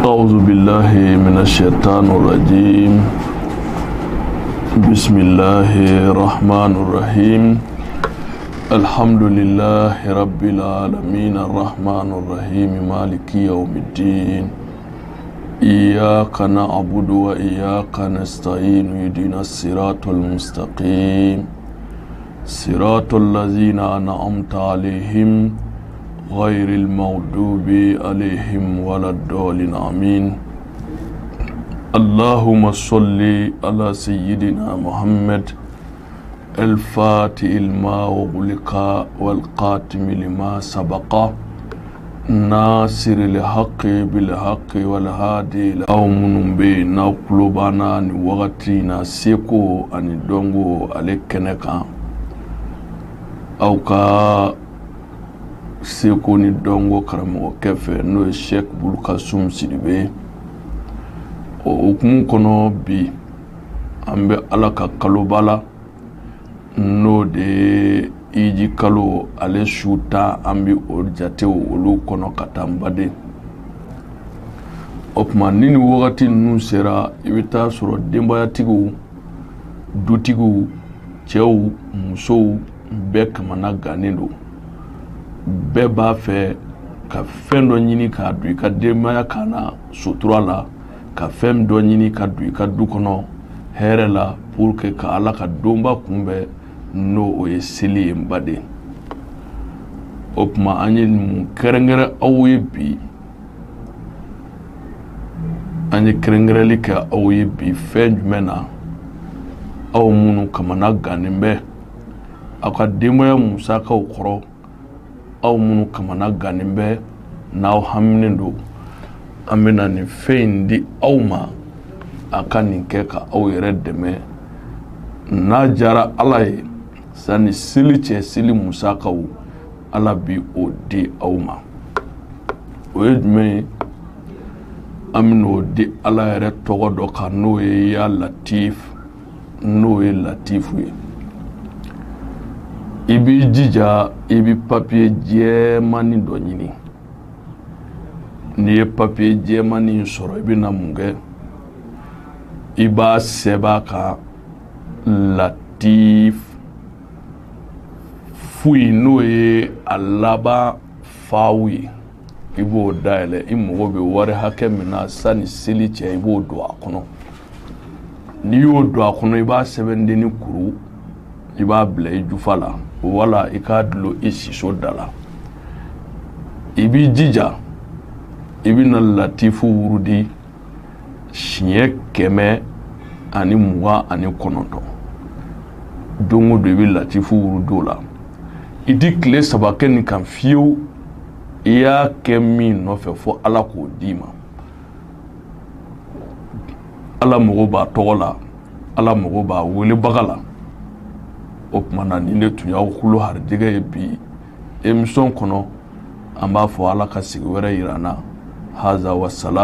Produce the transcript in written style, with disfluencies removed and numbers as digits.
أعوذ بالله من الشيطان الرجيم بسم الله الرحمن الرحيم الحمد لله رب العالمين الرحمن الرحيم مالك يوم الدين إياك نعبد وإياك نستعين اهدنا الصراط المستقيم صراط الذين أنعمت عليهم غير المغضوب عليهم ولا الضالين آمين اللهم صل على سيدنا محمد الفاتح لما أغلق والقاتم لما سبق ناصر الحق بالحق والهادي. Aw minnu bɛ yen, n'aw tulo b'an na nin wagati in na, seko ani dɔnko ale kɛnɛ kan, aw ka seko ni dɔnko karamɔgɔkɛ fɛ, n'o ye Sɛki Bulukasum Sidibe. O hukumu kɔnɔ, bi an bɛ Ala ka kaloba la, n'o de ye hiji kalo ale su 10. An bɛ o jatew olu kɔnɔ ka taa, n baden. O tuma ni nin wagati ninnu sera, i bɛ taa sɔrɔ denbayatigiw, dutigiw, cɛw, musow bɛɛ kamana gannen don. Bɛɛ b'a fɛ ka fɛn dɔ ɲini k'a don i ka denbaya kan na sutura la, ka fɛn dɔ ɲini ka don i ka du kɔnɔ hɛrɛ la, pour que ka Ala ka donba kunbɛn, n'o o ye seli ye, n baden. O tuma an ye mun kɛrɛnkɛrɛn aw ye bi? An ye kɛrɛnkɛrɛnli kɛ aw ye bi fɛn jumɛn na? Aw minnu kamana gannen bɛ aw ka denbaya musakaw kɔrɔ, aw minnu kamana gannen bɛ n'aw haminen don, an bɛna nin fɛn in di aw ma, a ka nin kɛ ka aw yɛrɛ dɛmɛ. N'a diyara Ala ye, sani seli cɛ, seli musakaw, Ala bi o di aw ma. O ye jumɛn ye? An bɛn'o di Ala yɛrɛ tɔgɔ dɔ kan, n'o ye Ya Latif, n'o ye Latifu ye. I b'i jija, i bɛ papiye jɛmannin dɔ ɲini. N'i ye papiye jɛmannin sɔrɔ, i bɛna mun kɛ? I b'a sɛbɛn a kan Latif foyi, n'o ye a laban faw ye. I b'o dayɛlɛ, i mago bɛ wari hakɛ min na sani seli cɛ, i b'o don a kɔnɔ. N'i y'o don a kɔnɔ, i b'a sɛbɛndenni kuru, i b'a bila i jufa la, wala i k'a dulon i siso da la. I b'i jija, i bɛna Latifu wurudi siɲɛ 129. Don o don, i bɛ Latifu wurudi o la. I ti tile 3 kɛ nin kan fiyewu. I y'a kɛ min nɔfɛ, fo Ala k'o d'i ma. Ala mago b'a tɔgɔ la, Ala mago b'a welebaga la. O tuma na, nin de tun y'aw kulo harijɛgɛ ye bi émission kɔnɔ. An b'a fɔ Ala ka sigi wɛrɛ yira an na. Haza wasalam.